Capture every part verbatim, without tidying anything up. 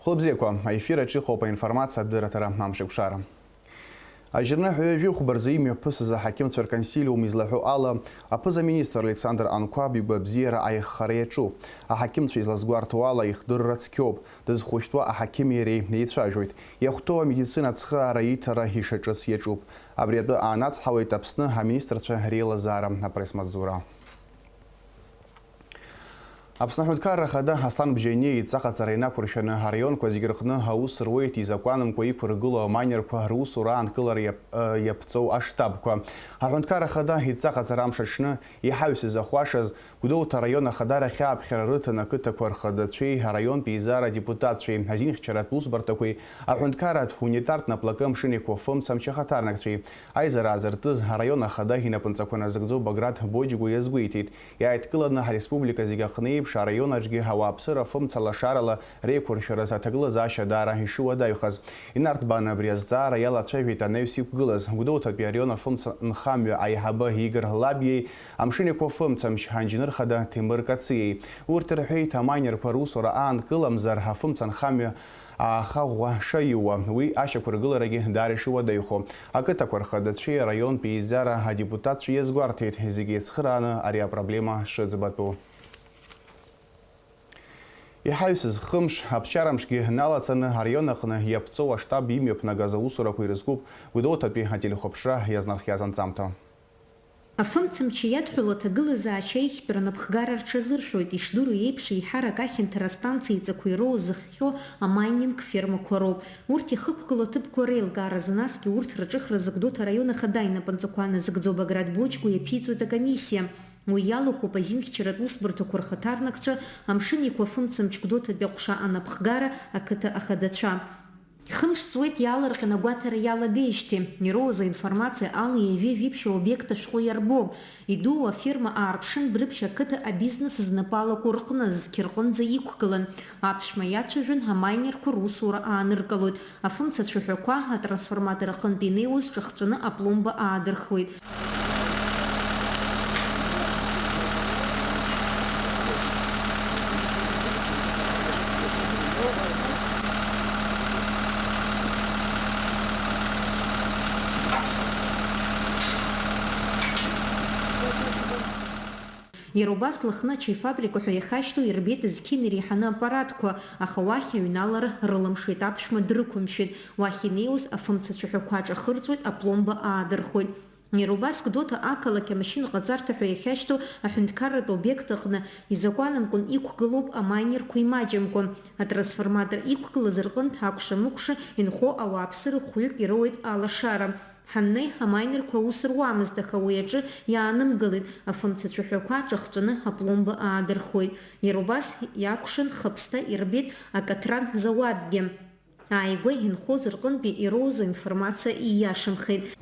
Хәылбзиақәа, аефир аҿы иҟоуп аинформациатә дырраҭара Амшеикәшара. Ажьырныҳәа ҩажәи хәба рзы имҩаԥысыз аҳақьымцәа рконсилиум излаҳәо ала, аԥыза-министр Александр Анқәаб игәабзиара аиӷьхара иаҿуп. Аҳақьымцәа излазгәарҭо ала, ихдырра цқьоуп, дызхәышәтәуа аҳақьыми иареи еицәажәоит. Иахәҭоу амедицина ацхыраара иҭара ишаҿыз иаҿуп. Абри атәы аанацҳауеит Аԥсны аминистрцәа реилазаара апресс-маҵзура. Аԥсны Аҳәынҭқарра Ахада Аслан Бжьаниа идҵа ҟаҵара инақәыршәаны араионқәа зегьы рҟны аус руеит изакәанымкәа иқәыргылоу амайнерқәа русура аанкылара иап-, ы, иаԥҵоу аштабқәа. Аҳәынҭқарра Ахада идҵа ҟаҵара амш аҽны иҳаҩсыз ахәашаз, Гәдоуҭа араион ахадарахь ааԥхьара рыҭан ақыҭақәа рхадацәеи араионтә еизара адепутатцәеи, азинхьчаратә усбарҭақәеи, аҳәынҭқарратә унитартә наплакы амшын еиқәа фымца амч ахаҭарнакцәеи. Аизара аазыртыз араион ахада инапынҵақәа назыгӡо Баграт Боџьгәа иазгәеиҭеит, иааидкыланы ҳреспублика зегь аҟны еиԥш араион аҿгьы ауааԥсыра фымца лашарала реиқәыршәараз аҭагылазаашьа даара ишыуадаҩхаз. Инарҭбааны абри азҵаара иалацәажәеит анаҩс иқәгылаз, Гәдоуҭатәи араион афымца нхамҩа аиҳабы Игор Лабиеи амшын еиқәа фымца амч анџьныр хада Ҭемыр Кациеи. Урҭ рҳәеит, амайнерқәа русура аанкыламзар, афымца нхамҩа ааха ӷәӷәа шаиуа, уи ашьақәыргыларагьы даара ишуадаҩхо. Ақыҭақәа рхадацәеи араионтә еизара адепутатцәеи иазгәарҭеит, зегьы еицхырааны ари апроблема шыӡбатәу. Иҳаҩсыз хымш, аԥсшьара мшгьы налацаны, араион аҟны иаԥҵоу аштаб имҩаԥнагаз аусурақәа ирызкуп Гәдоуҭатәи ателехәаԥшра иазнархиаз анҵамҭа. Афымцамч иадҳәалоу аҭагылазаашьа аиӷьтәра анапхгара рҽазыршәоит, ишдыру еиԥш, еиҳарак ахьанҭара астанциа иҵақәа ироуз зыхҟьо амайнинг фермақәа роуп. Урҭ иахықәгылоу аҭыԥқәа реилкааразы, насгьы урҭ рыҿыхразы Гәдоуҭа араион ахада инапынҵақәа назыгӡо Баграт Боџьгәа иаԥиҵоит акомиссиа. Уи иалахәуп азинхьчаратә усбарҭақәа рхаҭарнакцәа, амшын еиқәа афымцамч Гәдоуҭатәи аҟәша анапхгара, ақыҭа ахадацәа. Хымш ҵуеит иаалырҟьаны агәаҭара иалагеижьҭеи. Ироуз аинформациа ала ҩажәи жәиԥшь аобиект ашәҟәы иарбоуп. Идуу аферма аарԥшын, Дәрыԥшь ақыҭа абизнес знапы алаку рҟны, зқьы рҟынӡа иқәгылан. Аԥшәма иацәажәон, амайнерқәа русура ааныркылоит. Афымца цәаҳәақәа атрансформатор аҟынтә инеиуаз ҿахҵәаны апломба аадырхуеит. Иара убас Лыхны ачаифабрика ҳәа иахьашьҭоу ирбеит зқьи иреиҳаны аппаратқәа, аха уахь аҩналара рылымшеит, аԥшәма дрықәымшәеит. Уахь инеиуаз афымца цәаҳәақәа аҿахырҵәоит, апломба аадырхуеит. Иара убас Гәдоуҭа ақалақь амашьынаҟаҵарҭа ҳәа иахьашьҭоу аҳәынҭқарратә обиект аҟны изакәанымкәан иқәгылоуп амайнерқәа имаҷымкәа. Атрансформатор иқәгылаз рҟынтә акәша-мыкәша инхо ауааԥсыра хәҩык ироуеит алашара. Ҳаннеи, амайнерқәа аус руамызт, аха уи аҿы иаанымгылеит, афымца цәаҳәақәа ҿахҵәаны апломба аадырхуеит. Иара убас иакәшан хыԥсҭа ирбеит акатран зауадгьы. Ааигәа инхоз рҟынтәи ироуз аинформациа ииашамхеит.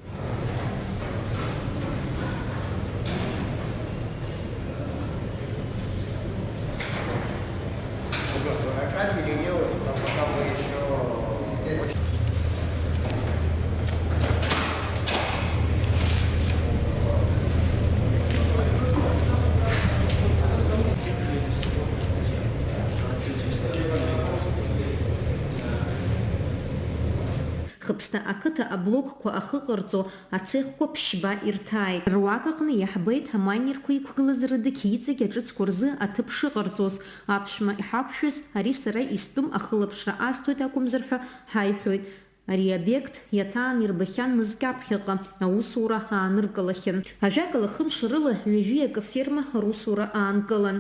Хыԥсҭа ақыҭа аблокқәа ахыҟарҵо ацехқәа ԥшьба ирҭааит. Руак аҟны иаҳбеит амайнерқәа иқәгылаз рыдықь иҵегь аҿыцқәа рзы аҭыԥ шыҟарҵоз. Аԥшәма иҳақәшәаз, ари сара истәым ахылаԥшра асҭоит акәымзар ҳәа ҳаиҳәоит. Ари аобиект иаҭаан ирбахьан мызкы аԥхьаҟа, аусура ааныркылахьан. Ажәакала, хымш рыла ҩажәи акы ферма русура аанкылан.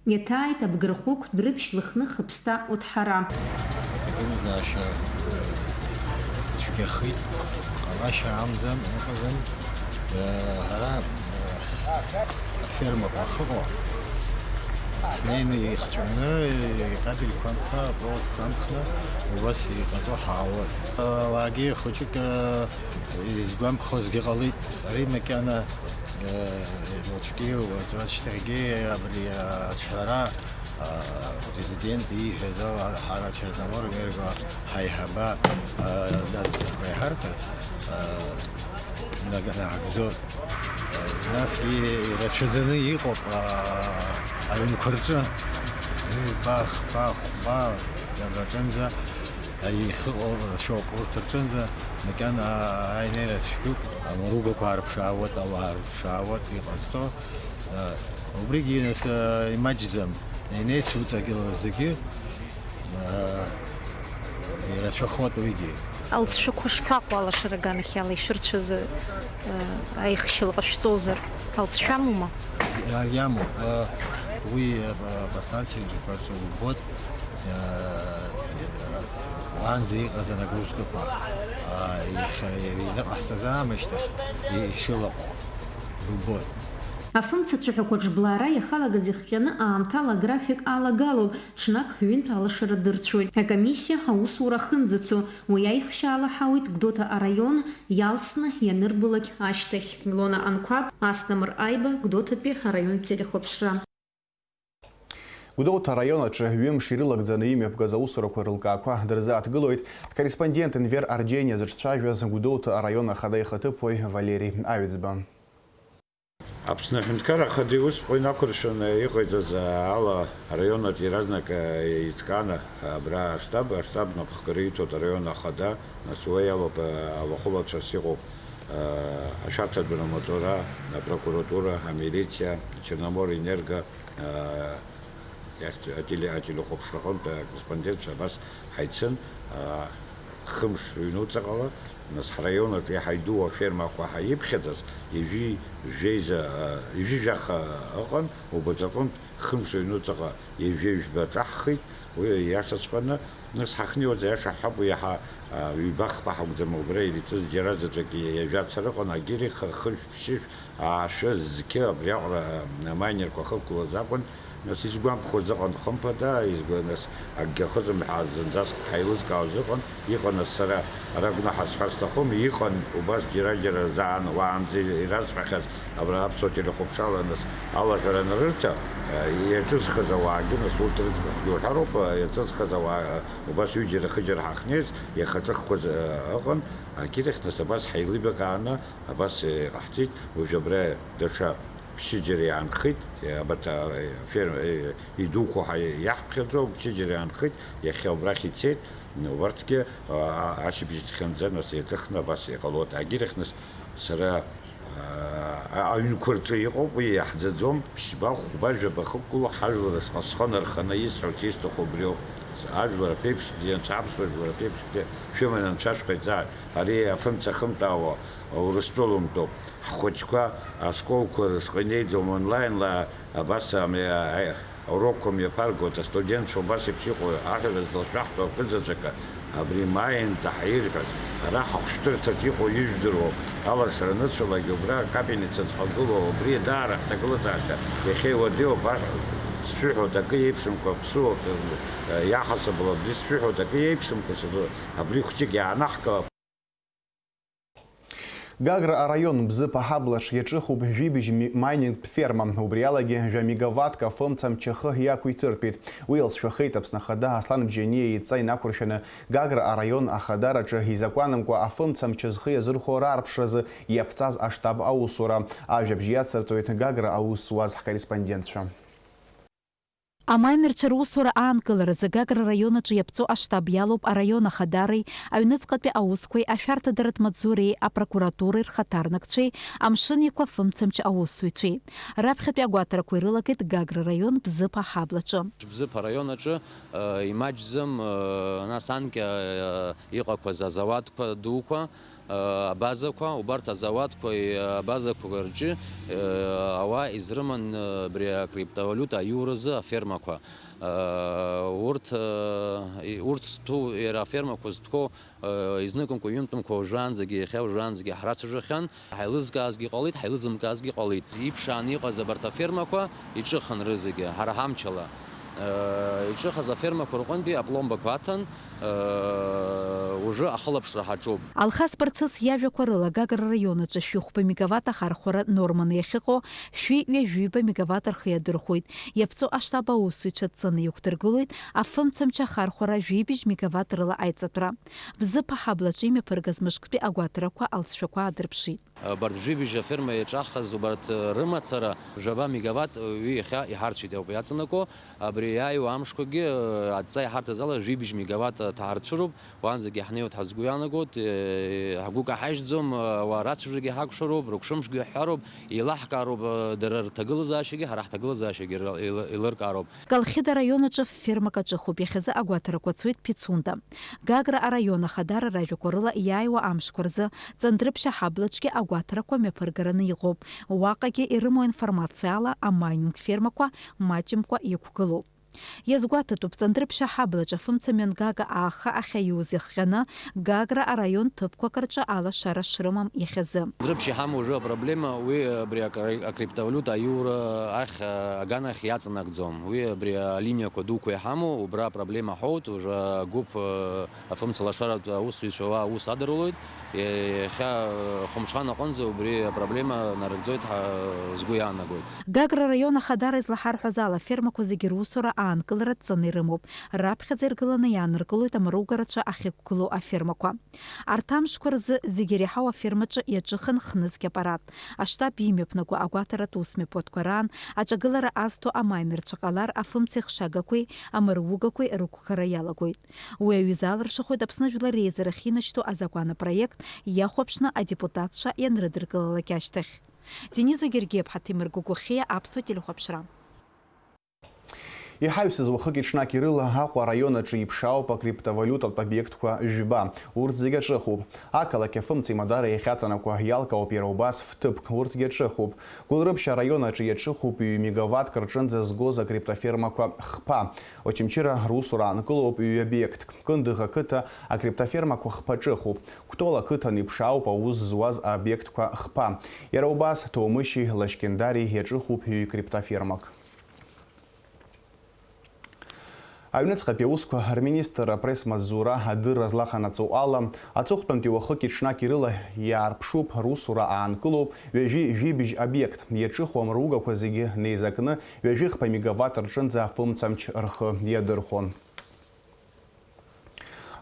Иаҭааит Абгархәыгә, Дәрыԥшь, Лыхны, Хыԥсҭа, Оҭҳара. Аҭагылазаашьа цәгьахеит, ҟалашьа амзан, ыҟаӡам. Ҳара афермақәа ахыҟоу ҳнеины ихҵәаны, икабельқәа амхны, апроводқәа амхны, убас иҟаҵо ҳаауеит. Уаагьы хәыҷык изгәамԥхозгьы ҟалеит. Ари макьана, уаҵәгьы, уаҵәашьҭахьгьы абри аҿҳәара, апрезидент ииҳәаз ала, ҳара Черноморэнерго ҳаиҳабы даццакуа иҳарҭарц, наг-, нагӡоит. Насгьы ирацәаӡаны иҟоуп, а, аҩнқәа рҿы. Бах, бах, Ҳа, иара аҿынӡа, ихыҟоу рацәоуп. Урҭ рҿынӡа макьана аинеира цәгьоуп. Амаругақәа аарԥшаауеит, ауаа аарԥшаауеит, иҟазҵо. Убригьы, нас, имаҷӡам. Инеицуҵагь зегьы, ирацәахоит уигьы. Алҵшәақәа шԥаҟоу алашара аганахьала ишәырцәазы, аихшьала ҟашәҵозар? Алҵшәа амоума? Иа-, иамоуп. Уи, а, аподстанциаҿы убоит. Уаанӡа иҟаз анагрузкақәа, иныҟаҳҵаз аамышьҭахь ишылаҟоу убоит. Афымца цәаҳәақәа ҿблаара иахалагаз ихҟьаны аамҭала аграфик алагалоуп, ҽнак ҩынтә алашара дырцәоит. Акомиссиа аусура ахынӡацо, уи аихшьаала ҳауит Гәдоуҭа араион иалсны ианырбалак ашьҭахь. Илона Анқәаб, Асҭамыр Аиба, Гәдоуҭатәи араионтә телехәаԥшра. Гәдоуҭа араион аҿы ҩымш ирылагӡаны имҩаԥгаз аусурақәа рылкаақәа дырзааҭгылоит ҳкорреспондент Енвер Арџьениа зыҿцәажәаз Гәдоуҭа араион ахада ихаҭыԥуаҩ Валери Аҩӡба. Аԥсны Аҳәынҭқарра Ахада иусԥҟа инақәыршәаны иҟаиҵаз ала араион аҿы иаразнак еиҿкааны абра аштаб, аштаб напхгара иҭоит араион ахада, нас уа иалоуп алахәылацәас иҟоуп ашәарҭадәра амаҵура, апрокуратура, амилициа, Черноморэнерго, Иахьт-, ателе-, ателехәаԥшраҟынтә акорреспондентцәа абас ҳаицын, аа, хымш ҩнуҵаҟала, нас ҳраион аҿы иаҳа идуу афермақәа ҳаиԥхьаӡаз, ҩажәи жәеиза, аа, ҩажәи жәаха ыҟан, убаҵәҟьа аҟынтә хымш ҩнуҵаҟа ҩажәи жәба ҿаҳхит, уи иашаҵәҟьаны, нас ҳахьнеиуаз аиаша ҳҳәап, уи иаҳа, аа, ҩба-хԥа ҳакәӡам, убра ирыцыз џьара заҵәык ҩажәа цара ыҟан, агьырихы хышә-ԥшьышә, Аашәы, зқьы абри аҟара амайнерқәа ахықәгылаз акәын, нас изгәамԥхоз ыҟан, хымԥада, изгәа-, нас акгьы ахыҵым ҳәа зынӡаск ҳаилызкаауаз ыҟан, иҟан, нас сара ара гәнаҳа сҳәар сҭахым, иҟан убас џьара-џьара заан уаанӡа ирасҳәахьаз абра аԥсуа телехәаԥшрала, нас алаҳәара анрырҭа, иаҿызхыз ауаагьы, нас урҭ рыӡбахәгьы уҳәароуп, иаҿызхыз ауаа убас ҩыџьара-хыџьара ҳахьнеиз, иахаҿыхқәаз ыҟан, агьырахь, нас абас ҳаилибакааны, Абас, э, иҟаҳҵеит, уажә абра даҽа ԥшьыџьара иаанхеит, э, абарҭ, э, ферм-, э, идуқәоу ҳа-, иаҳԥхьаӡо ԥшьыџьара иаанхеит, иахьа убрахь ицеит, м, убарҭгьы, а, а, ашьыбжьыҵәҟьанӡа нас еиҿыхны абас иҟалоит. Агьырахь нас сара, а, а, аҩнқәа рҿы иҟоуп, уи иаҳӡаӡом, ԥшьба, хәба, жәаба хықәкыла ҳажәлар рышҟа схы нарханы исҳәарц исҭаху убриоуп. Ажәлар аԥеиԥш бзиа, анцәа аԥсуа жәлар аԥеиԥш бзиа, шәыманы анцәа шәҟаиҵааит. Ари афымца хымтәаауа Урыстәыла умтәоуп. Ҳхәыҷқәа ашколқәа рышҟа инеиӡом онлаинла, абас ами, а, аурокқәа мҩаԥаргоит, астудентцәа убас еиԥш иҟоу аҳәара злашәаҳҭо акы заҵәык, абри маинӡа ҳаирҳәаз, ара ҳахәшәтәырҭаҿ иҟоу ижәдыруоу, алашара аныцәалак убра акапельница зхагылоу убри даара ҳҭагылазаашьа иахьа иуадаҩуп, аҳ-, сшәыҳәоит, акы еиԥшымкәа ԥсуак, э, иаҳасабала абри сшәыҳәоит, акы еиԥшымкәа сызу-, абри хәҷык иаанаҳкылап. Гагра араион Бзыԥ аҳаблаҿ иаҿыхуп жәибжь ми-, майнингтә ферма. Убри алагьы жәа мегаваттк афымцамч ахы иақәиҭыртәит. Уи алҵшәахеит Аԥсны Ахада Аслан Бжьаниа идҵа инақәыршәаны Гагра араион ахадараҿы изакәанымкәа афымцамч зхы иазырхәо раарԥшразы иаԥҵаз аштаб аусура. Ажәабжь иацырҵоит Гагра аус зуаз ҳкорреспондентцәа. Амайнерцәа русура аанкыларазы Гагра раион аҿы иаԥҵоу аштаб иалоуп араион ахадареи, аҩныҵҟатәи аусқәеи, ашәарҭадаратә маҵзуреи, апрокуратуреи рхаҭарнакцәеи, амшын еиқәа афымцамч аусзуҩцәеи. Раԥхьатәи агәаҭарақәа ирылагеит Гагра раион Бзыԥ аҳаблаҿы. Бзыԥ араион аҿы, э, имаҷӡам, э, нас анкьа, э, иҟақәаз азауадқәа дуқәа, Абазақәа, убарҭ азауадқәеи абазақәа рҿы, ауаа изрыман абри акриптовалиута аиуразы афермақәа. Урҭ, урҭ зҭәу, иара афермақәа зҭәқәоу, изныкымкәа, ҩынтәымкәа уажәраанӡагьы, иахьа уажәраанӡагьы ҳрацәажәахьан. Ҳаилызкаазгьы ҟалеит, ҳаилызымкаазгьы ҟалеит. Иԥшааны иҟаз абарҭ афермақәа иҿыхан рызегьы. Ҳара ҳамчала, э, иҿыхаз афермақәа рҟынтәи апломбақәа аҭан, э, уажәы ахылаԥшра ҳаҿуп. Алхас Барцыц иажәақәа рыла, Гагра раион аҿы шәи хәба мегаватт ахархәара норманы иахьыҟоу шәи ҩажәиба мегаватт рхы иадырхәоит. Иаԥҵоу аштаб аусзуҩцәа дҵаны иқәдыргылоит афымцамч ахархәара жәибжь мегаватт рыла аиҵатәра. Бзыԥ аҳаблаҿы имҩаԥыргаз мышктәи агәаҭарақәа алҵшәақәа аадырԥшит. Абарҭ жәибжь аферма иаҿаххаз убарҭ рымацара жәаба мегаватт уи иахьа иҳарцәеит ауп иаҵанакуа. Абри иааиуа амшқәагьы адҵа иҳарҭаз ала жәибжь мегаватт ҭаарцәыроуп. Уаанӡагьы ҳнеиуеит ҳәа сгәы иаанагоит. Ҳгәы каҳажьӡом, ауаа рацәажәагьы ҳакәшароуп, рыгәшымшгьы ҳҳәароуп, еилаҳкаароуп дара рҭагылазаашьагьы, ҳара ҳҭагылазаашьагьы еилыркаароуп. Колхида араион аҿы фермак аҿыхуп, иахьазы агәаҭарақәа цоит Пицунда. Гагра араион ахадара ражәақәа рыла иааиуа амшқәа рзы Ҵандрыԥшь аҳаблаҿгьы агәаҭарақәа мҩаԥыргараны иҟоуп. Уаҟагьы ирымоу информациала амайнинг фермақәа маҷымкәа иқәгылоуп. Иазгәаҭатәуп, Ҵандрыԥшь аҳаблаҿ афымца мҩангага ааха ахьаиуз иахҟьаны Гагра араион ҭыԥқәак рҿы алашара шрымам иахьазы. Дрыԥшь иҳамоу уажәы апроблема уи абри акри-, акриптовалиута аиура ахь, аганахь иаҵанакӡом. Уи абри алиниақәа дуқәа иҳамоу убра апроблема ҳоут, уажәы агәыԥ, афымца лашаратә аусзуҩцәа уа аус адырулоит. Иахьа хәымҽхан аҟынӡа убри апроблема нарыгӡоит ҳәа сгәы иаанагоит. Гагра араион ахадара излаҳарҳәаз ала, афермақәа зегьы русура аанкылара дҵаны ирымоуп. Раԥхьаӡа иргыланы иааныркылоит амаругарацәа ахьықәгылоу афермақәа. Арҭ амшқәа рзы зегьы иреиҳау афермаҿы иаҿыхан хнызқь аппарат. Аштаб имҩаԥнаго агәаҭаратә усмҩаԥгатәқәа раан аҿагылара азҭо амайнерцәа ҟалар, афымцеи хшагақәеи амаругақәеи рықәгара иалагоит. Уи аҩыза алыршахоит Аԥсны Жәлар Реизарахь инашьҭу азакәан апроект иахәаԥшны адепутатцәа ианрыдыркылалак ашьҭахь. Дениза Гергиаԥҳа, Ҭемыр Гогәахиа, Аԥсуа телехәаԥшра. Иҳаҩсыз уахыки-ҽнаки рыла Аҟәа араион аҿы иԥшаауп акриптовалиутатә обиектқәа жәба. Урҭ зегьы аҿыхуп. Ақалақь афымцеи мадара иахьаҵанакуа иалкаауп иара убас фҭыԥк, урҭгьы аҿыхуп. Гәылрыԥшь араион аҿы иаҿыхуп ҩ-мегаваттк рҿынӡа згоз акриптофермақәа хԥа. Очамчыра русура аанкылоуп ҩ-обиектк. Кындыӷ ақыҭа акриптофермақәа хԥа ҿыхуп. Кәтол ақыҭан иԥшаауп аус зуаз аобиектқәа хԥа. Иара убас Ҭоумышьи Лашькьындари иаҿыхуп ҩ-криптофермак. Аҩныҵҟатәи аусқәа рминистр апресс-маҵзура адырра злаҟанаҵо ала, аҵыхәтәантәи уахыки-ҽнаки рыла иаарԥшуп, русура аанкылоуп ҩажәи жәибжь обиект, иаҿыху амругақәа зегьы неизакны ҩажәи хԥа мегаватт рҿынӡа афымцамч рхы иадырхәон.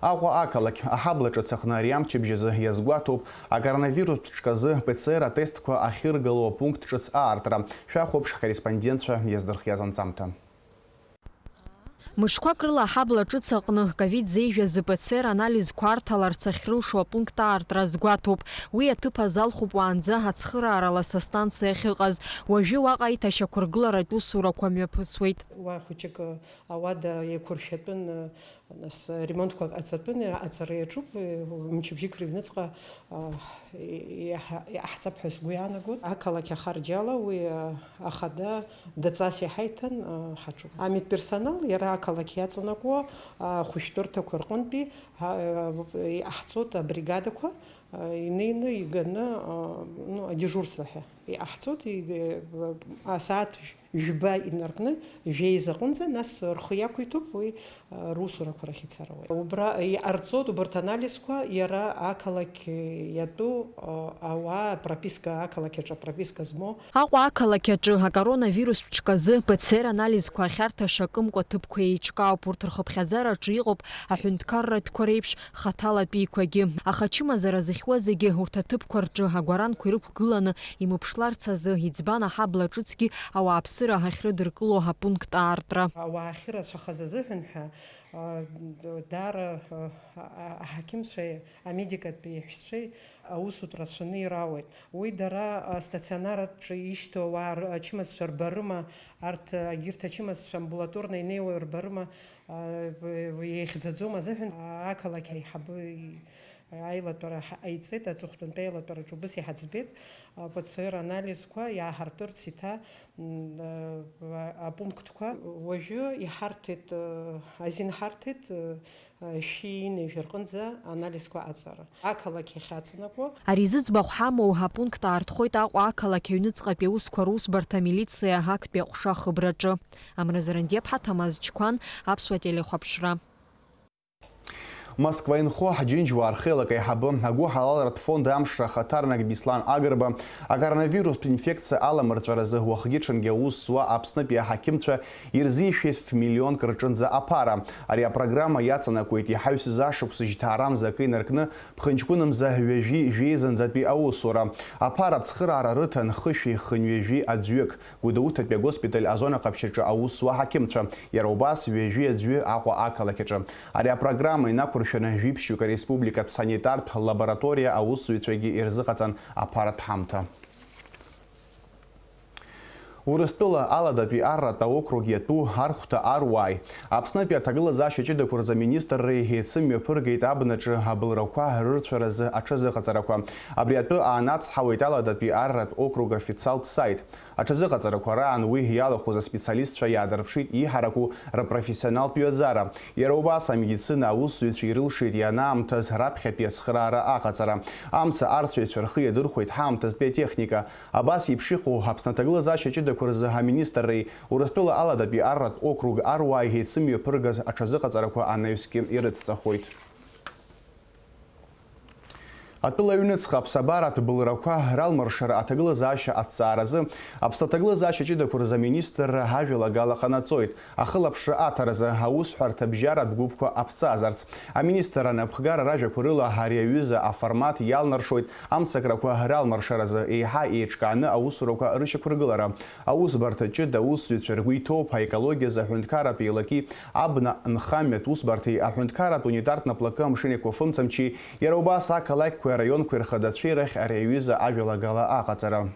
Аҟәа ақалақь аҳабла ҿыц аҟны ари амчыбжь азы иазгәаҭоуп, акоронавирустә ҿказы П Ц Р атестқәа ахьыргало апункт ҿыц аартра. Шәахәаԥш ҳкорреспондентцәа иаздырхиаз анҵамҭа. Мышқәак рыла аҳабла ҿыц аҟны ковид зеижәазы П Ц Р анализқәа арҭаларц ахьрылшо апункт аартра азгәаҭоуп. Уи аҭыԥ азалхуп уаанӡа ацхыраарала астанциа ахьыҟаз. Уажәы уаҟа аиҭашьақәыргыларатә усурақәа мҩаԥысуеит. Уа хәыҷык ауада еиқәыршәатәын, нас ремонтқәак ҟаҵатәын, аҵара иаҿуп, мчыбжьык рыҩныҵҟа, а, иаҳа-, иҟаҳҵап ҳәа сгәы иаанагоит. Ақалақь ахарџь ала уи, а, ахада дҵас иҳаиҭан, а, ҳаҿуп. Амедперсонал иара ақалақь иаҵанакуа, а, ахәышәтәырҭақәа рҟынтәи, а, иҟаҳҵоит абригадақәа, а, инеины иганы, а, ну, адежурство ҳәа иҟаҳҵоит, и-, асааҭ жәба инаркны, жәеиза аҟынӡа, нас рхы иақәиҭуп уи, а, русурақәа рахь ицара уаҩ. Убра иҟарҵоит убарҭ анализқәа, иара ақалақь иатәу, а, ауаа, прописка, ақалақь аҿы апрописка змоу. Аҟәа ақалақь аҿы акоронавирустә ҿказы П Ц Р анализқәа ахьарҭаша акымкәа ҭыԥқәа еиҿкаауп, урҭ рхыԥхьаӡараҿы иҟоуп аҳәынҭқарратәқәа реиԥш, хаҭалатәиқәагьы. Аха ачымазара зыхьуа зегьы урҭ аҭыԥқәа рҿы агәаранқәа ирықәгыланы имыԥшларц азы, иӡбан аҳабла ҿыцгьы ауааԥсыра ахьрыдыркыло апункт аартра. Ауаа ахьырацәахаз азыҳәан ҳәа, а, даара, а, а, аҳақьымцәеи амедикатәи иаҳәшьцәеи аусутә рацәаны ирауеит. Уи дара астационар аҿы ишьҭоу ауаа р-, ачымазцәа рбарыма, арҭ, егьырҭ ачымазцәа амбулаторно инеиуа рбарыма, а, еихьӡаӡом азыҳәан, ақалақь аиҳабы аилатәара ҳа-, ҟаиҵеит, аҵыхәтәантәи аилатәараҿы убыс иҳаӡбеит, а, П Ц Р анализқәа иааҳартырц иҭа, м, а, апунктқәа. Уажәы иҳарҭеит, а, азин ҳарҭеит, а, шәи инеи жәа рҟынӡа анализқәа аҵара. Ақалақь иахьаҵанакуа. Ари зыӡбахә ҳамоу апункт аартхоит Аҟәа ақалақь аҩныҵҟатәи аусқәа русбарҭа амилициа актәи аҟәша ахыбраҿы. Амра Зарандиаԥҳа, Ҭамаз Чқәан, Аԥсуа телехәаԥшра. Москва инхо ҳџьынџьуаа рхеилак аиҳабы, агәыҳалалратә фонд Амшра ахаҭарнак Беслан Агрба, акоронавирустә инфекциа аламырҵәаразы уахгьы-ҽынгьы аус зуа Аԥснытәи аҳақьымцәа ирзишәеит ф-миллионк рҿынӡа аԥара. Ари апрограмма иаҵанакуеит иҳаҩсыз ашықәс жьҭаарамза акы инаркны, ԥхынҷкәынымза ҩажәи жәеизанӡатәи аусура. Аԥара ацхыраара рыҭан хышәи хынҩажәи аӡәҩык. Гәдоуҭатәи агоспиталь азона ҟаԥшьаҿы аус зуа аҳақьымцәа, иара убас ҩажәи аӡәы Аҟәа ақалақь аҿы. Ари апрограмма инақәыршәаны жәиԥшьҩык ареспубликатә санитартә лабораториа аусзуҩцәагьы ирзыҟаҵан аԥаратә ҳамҭа. Урыстәыла аладатәи арратә аокруг иатәу архәҭа аруааи Аԥснытәи аҭагылазаашьа ҷыдақәа рзы аминистрреи еицымҩаԥыргеит абнаҿы абылрақәа рырцәаразы аҽазыҟаҵарақәа. Абри атәы аанацҳауеит аладатәи арратә округ официалтә сайт. Аҽазыҟаҵарақәа раан уи иалахәыз аспециалистцәа иаадырԥшит иҳараку рпрофессионалтә ҩаӡара. Иара убас амедицина аусзуҩцәа ирылшеит ианаамҭаз раԥхьатәи ацхыраара аҟаҵара. Амца арцәаҩцәа рхы иадырхәеит ҳаамҭазтәи атехника. Абас еиԥш иҟоу Аԥсны аҭагылазаашьа ҷыдақәа рзы аминистрреи Урыстәыла аладатәи арратә округ аруааи еицымҩаԥыргаз аҽазыҟаҵарақәа анаҩсгьы ирыцҵахоит. Атәыла аҩныҵҟа аԥсабаратә былрақәа ралмыршара аҭагылазаашьа аҭҵааразы Аԥсны аҭагылазаашьа ҷыдақәа рзы аминистрра ажәалагала ҟанаҵоит, ахылаԥшра аҭаразы аусҳәарҭа бжьаратә гәыԥқәа аԥҵазарц. Аминистрра анапхгара ражәақәа рыла ари аҩыза аформат иалнаршоит амцакрақәа ралмыршаразы еиҳа еиҿкааны аусурақәа рышьақәыргылара. Аусбарҭа ҷыда аусзуҩцәа ргәы иҭоуп аекологиазы аҳәынҭқарратә еилаки абна нхамҩатә усбарҭеи аҳәынҭқарратә унитартә наплакы амшын еиқәафымцамчи, иара убас ақалақьқәеи араионқәеи рхадацәеи рахь ари аҩыза ажәалагала аҟаҵара.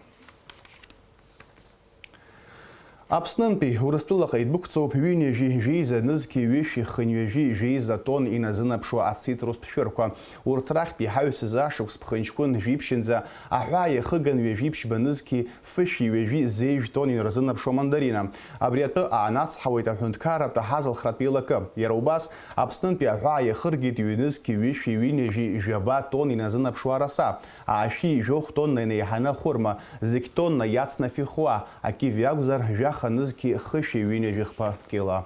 Аԥснынтәи Урыстәылаҟа идәықәҵоуп ҩынҩажәи жәеиза нызқьи ҩышәи хынҩажәи жәеиза тонн иназынаԥшуа ацитрустә шәырқәа. Урҭ рахьтә иҳаҩсыз ашықәс ԥхынҷкәын жәиԥшьынӡа аҳәаа иахыган ҩажәи ԥшьба нызқьи фышәи ҩажәи зеижә тонн инарзынаԥшуа мандарина. Абри атәы аанацҳауеит аҳәынҭқарратә аҳазалхратә еилакы. Иара убас, Аԥснынтәи аҳәаа иахыргеит ҩнызқьи ҩышәи ҩынҩажәи жәаба тонн иназынаԥшуа араса, аашәи жәохә тонна инеиҳаны ахәырма, зқь тонна иацны афихуа, акиви акәзар, жәаха нызқьи хышәи ҩынҩажәи хԥа кила.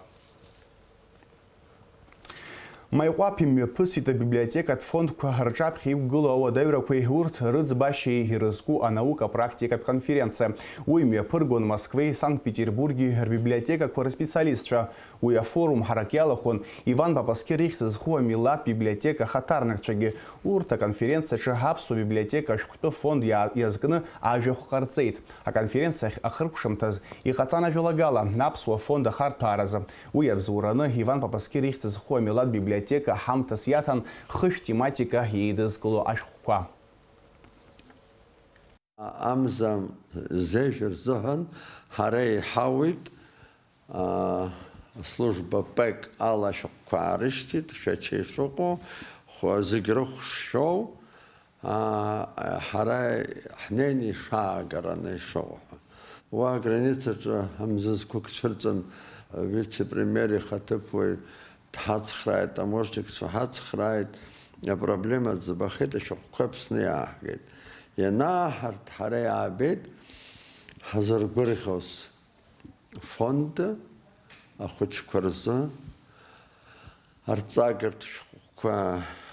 Маиҟәаԥ имҩаԥысит абиблиотекатә фондқәа рҿаԥхьа иқәгылоу ауадаҩрақәеи урҭ рыӡбашьеи ирызку анаука-практикатә конференциа. Уи мҩаԥыргон Москвеи Санкт-Петербурги рбиблиотекақәа рспециалистцәа. Уи афорум ҳарак иалахәын Иван Папаскир ихьӡ зху амилаҭ библиотека ахаҭарнакцәагьы. Урҭ аконференциаҿы аԥсуа библиотека ашәҟәтәы фонд иа-, иазкны ажәахә ҟарҵеит. Аконференциа ахь ахыркәшамҭаз иҟаҵан ажәалагала аԥсуа фонд ахарҭәааразы. Уи абзоураны Иван Папаскир ихьӡ зху амилаҭ библиотека ҳамҭас иаҭан хышә тематика еидызкыло ашәҟәқәа. Амза зежә рзыҳәан ҳара иҳауит, а, служба пек ала ашәҟәқәа аарышьҭит, Шәача ишыҟоу, хә-, зегь рыхә шшәоу, а, ҳара ҳнеины ишаагараны ишыҟоу ҳәа. Уа аграницаҿы амзызқәак цәырҵын, вице-премиер ихаҭыԥуаҩ дҳацхрааит, таможникцәа ҳацхрааит, апроблема ӡбахеит, ашәҟәқәа Аԥсны иааҳгеит. Ианааҳарҭ, ҳара иаабеит ҳзыргәырӷьоз фонд ахәыҷқәа рзы, арҵагартә шәҟәқәа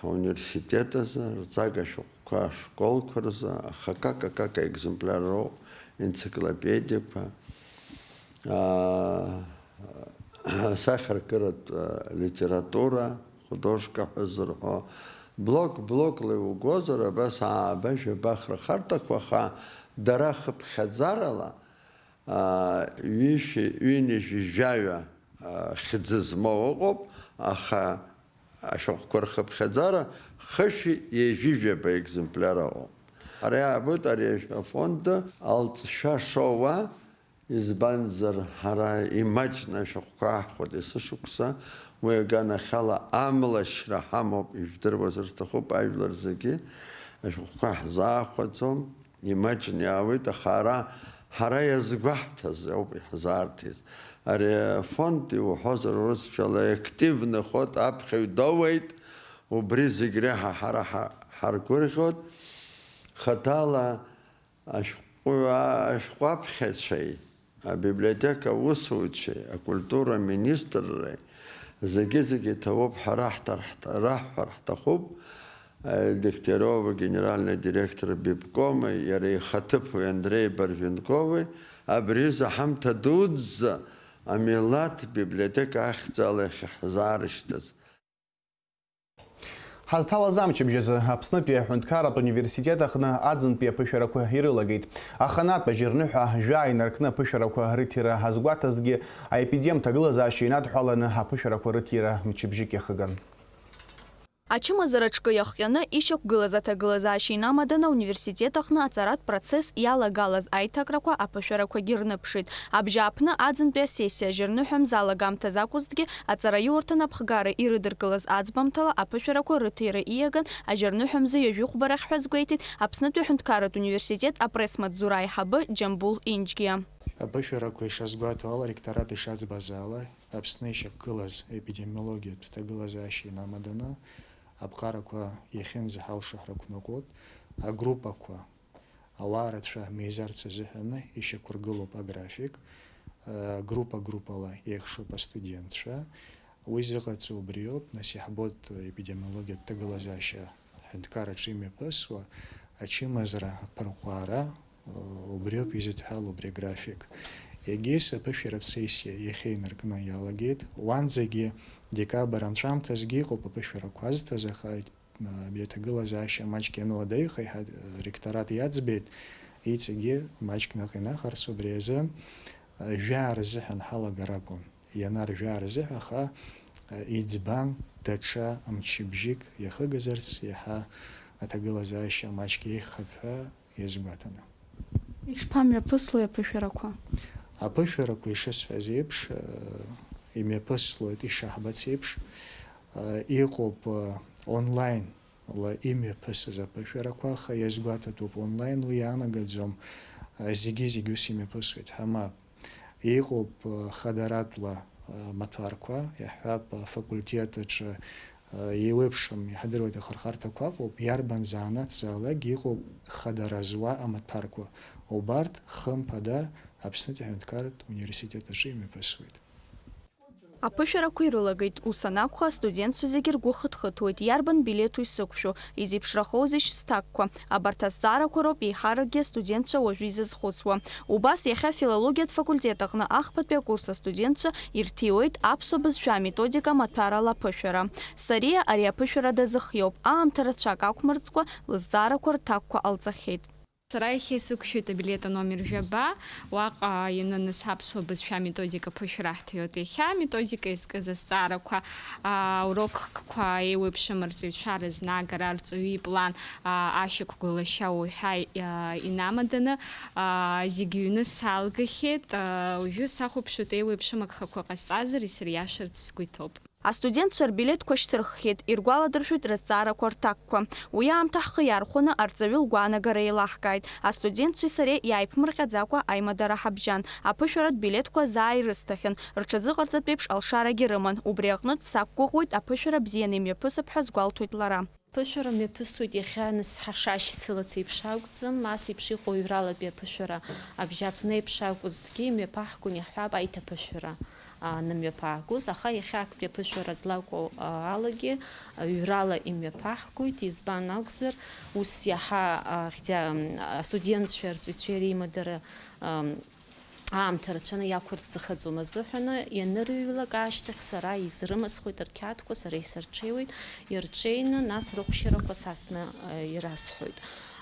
ауниверситет азы, арҵага шәҟәқәа ашколқәа рзы, аха акака-акака екземпляр роуп, енциклопедиақәа, аа, асахьаркыратә, а, литература, художка ҳәа зырҳәо, блок-блокла иугозар, абас ааба-жәаба хырхарҭақәа, аха дара хыԥхьаӡарала, а, ҩышәи, ҩынҩажәи жәаҩа, а, хьӡы змоу ыҟоуп, аха ашәҟәқәа рхыԥхьаӡара хышәи ҩажәи жәаба екземпляр ыҟоуп. Ара иаабоит ари афонд алҵшәа шоуа, Избанзар, ҳара имаҷны ашәҟәқәа аҳхәоит есышықәса, уи аганахьала амлашьра ҳамоуп, ижәдыруазар сҭахуп, ажәлар зегьы ашәҟәқәа ҳзаахәаӡом, имаҷны иаауеит, аха ара ҳара иазгәаҳҭаз ауп иаҳзаарҭиз. Ари афонд, иуҳәозар урысшәала, активный ход аԥхьаҩ доуеит, убри зегь реиҳа ҳара ҳа-, ҳаргәырӷьоит. Хаҭала Ашәҟәы-, ашәҟәаԥхьацәеи, абиблиотека аусуцәеи, акультура аминистрреи, Зегьы-зегьы иҭабуп ҳәа раҳҭар ҳҭ-, раҳҳәар ҳҭахуп, э, Дегтярова генеральный директор бибкоми, иара ихаҭыԥуи Андреи Барвинкови, абри аҩыза ҳамҭа дуӡӡа амилаҭ библиотека ахьӡала иахьаҳзаарышьҭыз. Ҳазҭалаз амчыбжь азы Аԥснытәи аҳәынҭқарратә университет аҟны аӡынтәи аԥышәарақәа ирылагеит. Аханатә ажьырныҳәа жәаа инаркны аԥышәарақәа рыҭира ҳазгәаҭазҭгьы, аепидемҭагылазаашьа инадҳәаланы аԥышәарақәа рыҭира мчыбжьык иахыган. Ачымазара аҿкы иахҟьаны ишьақәгылаз аҭагылазаашьа инамаданы ауниверситет аҟны аҵаратә процесс иалагалаз аиҭакрақәа аԥышәарақәагьы рныԥшит. Абжьааԥны аӡынтәи асессиа ажьырныҳәа мза алагамҭаз акәызҭгьы, аҵараиурҭа напхгара ирыдыркылаз аӡбамҭала аԥышәарақәа рыҭира ииаган, ажьырныҳәа мза ҩажәи хәба рахь ҳәа азгәеиҭеит Аԥснытәи аҳәынҭқарратә университет апресс-маҵзура аиҳабы Џьамбул Инџьгиа. Аԥышәарақәа ишазгәаҭоу ала, аректорат ишаӡбаз ала, Аԥсны ишьақәгылаз епидемиологиатә ҭагылазаашьа инамаданы, аԥҟарақәа иахьынӡаҳалшо ҳрықәныҟәоит, агруппақәа, ауаа рацәа меизарц азыҳәаны ишьақәыргылоуп аграфик, группа-группала еихшоуп астудентцәа. Уи зыҟаҵо убриоуп, нас иаҳбоит епидемиологиатә ҭагылазаашьа ҳҳәынҭқарраҿы имҩаԥысуа, ачымазара аԥырҟәаара, убриоуп изыдҳәалоу убри аграфик. Егьыс аԥышәаратә сессиа иахьа инаркны иалагеит. Уанӡагьы декабр анҵәамҭазгьы иҟоуп аԥышәарақәа азҭаз, аха абри аҭагылазаашьа маҷк иануадаҩха, еиҳа ректорат иаӡбеит, иҵегьы маҷк наҟ инахарц, убри азы, жәаа рзыҳәан ҳалагар акәын. Ианар жәаа рзыҳәа, аха, иӡбам даҽа мчыбжьык иахыгазарц, иаҳа аҭагылазаашьа маҷк еиӷьхап ҳәа иазгәаҭаны. Ишԥамҩаԥыслои аԥышәарақәа? Аԥышәарақәа, ишысҳәаз еиԥш, имҩаԥыслоит, ишаҳбац еиԥш, иҟоуп онлайн ла имҩаԥысыз аԥышәарақәа, аха иазгәаҭатәуп, онлайн уи иаанагаӡом, зегьы-зегь ус имҩаԥысуеит ҳәа мап. Иҟоуп, хадаратәла, амаҭәарқәа, иаҳҳәап, афакультет аҿы, еиуеиԥшым, иаҳдыруеит, ахырхарҭақәа ыҟоуп, иарбан занааҭзаалакгьы иҟоуп хадара зуа амаҭәарқәа. Убарҭ, хымԥада, Аԥснытәи аҳәынҭқарратә университет аҿы имҩаԥысуеит. Аԥышәарақәа ирылагеит, ус анакәха, астудентцәа зегьы ргәы хыҭхыҭуеит, иарбан билеҭу исықәшәо, изеиԥшрахозеишь сҭакқәа. Абарҭ азҵаарақәа роуп еиҳаракгьы астудентцәа уажәы изазхәыцуа. Убас иахьа афилологиатә факультет аҟны ахԥатәи акурс астудентцәа ирҭиуеит аԥсуа бызшәа аметодика маҭәарала аԥышәара. Сариа ари аԥышәара дазыхиоуп, аамҭа рацәак ақәмырӡкәа, лызҵаарақәа рҭакқәа ҟалҵахьеит. Сара иахьа исықәшәеит абилет аномер жәаба, уаҟа ианыныс аԥсуа бызшәа аметодика ԥышәара ҳҭиуеит. Иахьа аметодика иазкыз азҵаарақәа, аа, урокқәа еиуеиԥшым арҵаҩцәа рызнаагара, арҵаҩы иплан, аа, ашьақәгылашьа уҳәа, аа, инамаданы, аа, зегьы ҩны салгахьеит. Аа, уажәы сахәаԥшуеит, еиуеиԥшым агхақәа ҟасҵазар, исыриашарц сгәы иҭоуп. Астудентцәа рбилеҭқәа шьҭырххьеит, иргәаладыршәоит рызҵаарақәа рҭакқәа. Уи аамҭа ҳхы иархәаны арҵаҩы лгәаанагара еилаҳкааит. Астудентцәеи сареи иааиԥмырҟьаӡакәа аимадара ҳабжьан. Аԥышәаратә билеҭқәа заа ирысҭахьан, рҽазыҟарҵатә еиԥш алшарагьы рыман, убри аҟнытә сақәгәыӷуеит, аԥышәара бзианы имҩаԥысып ҳәа азгәалҭоит лара. Аԥышәара мҩаԥысуеит иахьа, нас ҳашашьцылац еиԥш акәӡам, ас еиԥш иҟоу ҩралатәи аԥышәара абжьааԥны еиԥш акәызҭгьы, имҩаԥаҳгон иаҳҳәап аиҭаԥышәара, а, анымҩаԥаагоз, аха иахьа актәи аԥышәара злаку, а, алагьы, а, ҩрала имҩаԥаҳгоит, избан акәзар, ус иаҳа, а, хьӡа-, м, астудентцәеи арҵаҩцәеи реимадара, ам, аамҭа рацәаны иақәырӡахаӡом азыҳәаны, ианырыҩлак ашьҭахь сара изрымысхуеит рқьаадқәа, сара исырҽеиуеит, ирҽеины, нас рықәшьырақәа сасны, а, ирасҳәоит.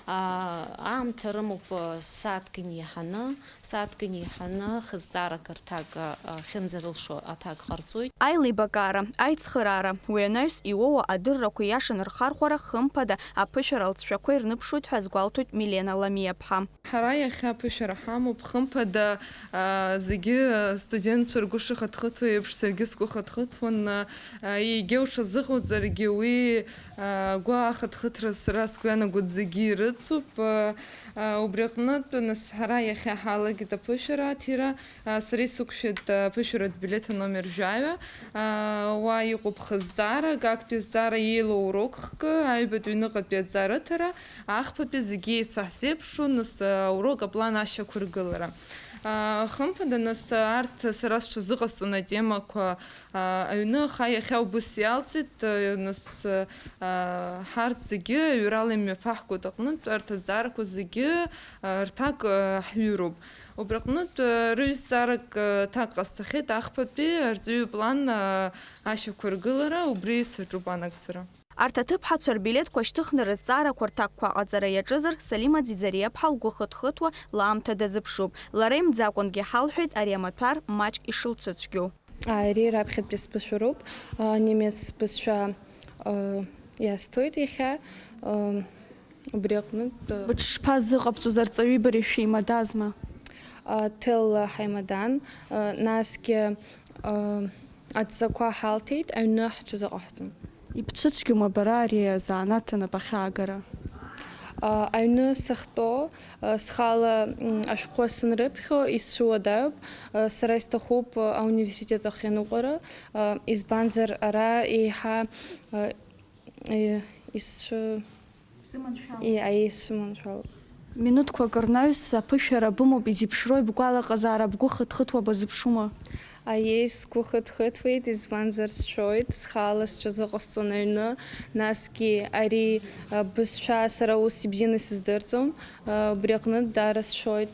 А, аамҭа рымоуп, а, сааҭк иниаҳаны, сааҭк иниаҳаны хызҵаарак рҭак, а, а, ахьынӡарылшо аҭак ҟарҵоит. Аилибакаара, аицхыраара, уи анаҩс иуоуа адыррақәа иашан рхархәара хымԥада аԥышәара алҵшәақәа ирныԥшуеит ҳәа азгәалҭоит Милена Ламиаԥҳа. Ҳара иахьа аԥышәара ҳамоуп, хымԥада, аа, зегьы астудентцәа ргәы шыхыҭхыҭуа еиԥш, саргьы сгәы хыҭхыҭуан, аа, егьа уҽазыҟауҵаргьы уи, аа, агәы ахыҭхыҭра сара сгәы иаанагоит зегьы ирыцуп. Аа, убри аҟнытә, нас, ҳара иахьа ҳалагеит аԥышәара аҭира, аа, сара исықәшәеит аԥышәаратә билеҭ аномер жәаҩа, аа, уа иҟоуп хызҵаарак, актәи азҵаара иеилоу урок хкы, аҩбатәи аҩныҟатәи аҵара рыҭара, Ахԥатәи зегьы еицаҳзеиԥшуан, нас, аурок аплан ашьақәыргылара. Хымԥада, нас, арҭ сара сҽазыҟасҵон атемақәа, аҩны, аха иахьа убыс иалҵит, нас, ҳарҭ зегьы аҩрала имҩаԥаҳгоит аҟнытә, арҭ азҵаарақәа зегьы рҭак ҳҩыроуп. Убри аҟнытә, рыҩ зҵаарак ҭак ҟасҵахьеит, ахԥатәи арҵаҩы иплан ашьақәыргылара, убри саҿуп анагӡара. Арҭ аҭыԥҳацәа рбилеҭқәа шьҭыхны рызҵаарақәа рҭакқәа аҟаҵара иаҿызар, Салима Ӡиӡариаԥҳа лгәы хыҭхыҭуа лаамҭа дазыԥшуп. Лара имӡакәангьы ҳалҳәеит ари амаҭәар маҷк ишылцәыцәгьоу. Ари раԥхьатәи сбызшәароуп. Немец бызшәа иасҭоит иахьа. Убри аҟнытә, быҽшԥазыҟабҵоз, арҵаҩи бареи шәеимадазма? Ҭелла ҳаимадан, насгьы адҵақәа ҳалҭеит, аҩны ҳҽазыҟаҳҵон. Ибцәыцәгьоума бара ари азанааҭ анапы ахьаагара? Аҩны сахьтәоу, схала ашәҟәқәа санрыԥхьо исцәыуадаҩуп. Сара исҭахуп ауниверситет ахь ианыҟәара, избанзар ара еиҳа исцәы- Аиеи, сыманшәалоуп. Минуҭқәак рнаҩс аԥышәара бымоуп, изеиԥшроу ибгәалаҟазаара бгәы хыҭхыҭуа базыԥшума? Аиеи, сгәы хыҭхыҭуеит, избанзар сшәоит, схала сҽазыҟасҵон аҩны, насгьы ари, а, бызшәа сара ус ибзианы исыздырӡом, а, убри аҟнытә даара сшәоит.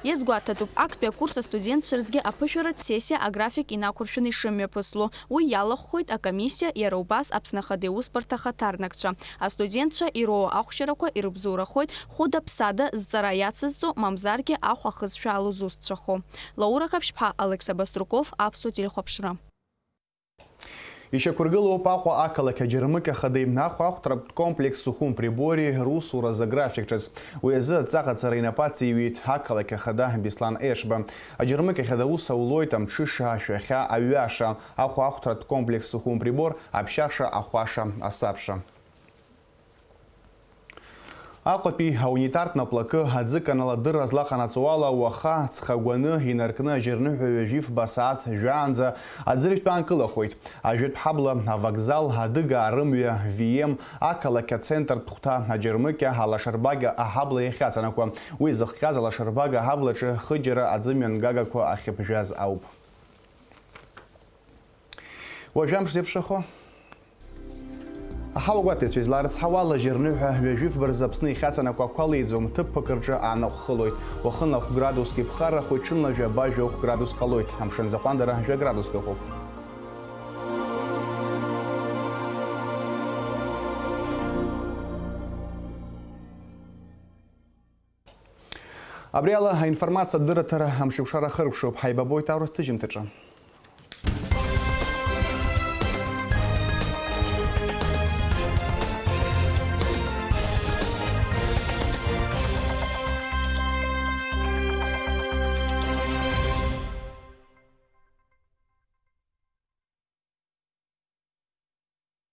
Иазгәаҭатәуп, актәи акурс астудентцәа рзгьы аԥышәаратә сессиа аграфик инақәыршәаны ишымҩаԥысло. Уи иалахәхоит акомиссиа, иара убас Аԥсны Ахада Иусбарҭа ахаҭарнакцәа. Астудентцәа ироуа ахәшьарақәа ирыбзоурахоит хәыда-ԥсада зҵара иацызҵо, мамзаргьы ахә ахызшәаало зусҭцәахо. Лаура Қаԥшьԥҳа, Алекса Баструков, Аԥсуа телехәаԥшра. Ишьақәыргылоуп Аҟәа ақалақь аџьармыкьа хадеи ахәаахәҭратә комплекс Сухум Прибори русуразы аграфик ҿыц. Уи азы адҵа ҟаҵара инапы ациҩит ақалақь ахада Беслан Ешба. Аџьармыкьа ахада аус аулоит амҽыша, ашәахьа, аҩаша, ахәаахәҭратә комплекс Сухум Прибор, аԥшьаша, ахәаша, асабша. Аҟәатәи аунитартә наплакы аӡы канал адырра злаҟанаҵо ала, уаха ҵхагәаны инаркны аџьарныҳәа ҩажәифба сааҭ жәаанӡа аӡырҩтә аанкылахоит. Ажәытә ҳабла, авокзал, адыгаа рымҩа, В М, ақалақь ацентртә хәҭа, аџьармыкьа, алашарбага аҳабла иахьаҵанакуа. Уи зыхҟьаз алашарбага аҳаблаҿы хыџьара аӡымҩангагақәа ахьыԥжәаз ауп. Уажәы амш зеиԥшрахо. Аҳауагәаҭаҩцәа излаарыцҳауа ала, аџьарныҳәа ҩажәифба рзы Аԥсны ихьаҵанакуа ақәа леиӡом, ҭыԥқәак рҿы анаҟә хылоит. Уахынла хә градуск иԥхаррахоит, ҽынла жәаба-жәохә градус ҟалоит, амшын аӡахәандара жәа градуск ыҟоуп. Абри ала аинформациатә дырраҭара амшеиқәшара ахыркәшоуп. Ҳаибабоит аурыс ҭыжьымҭаҿы.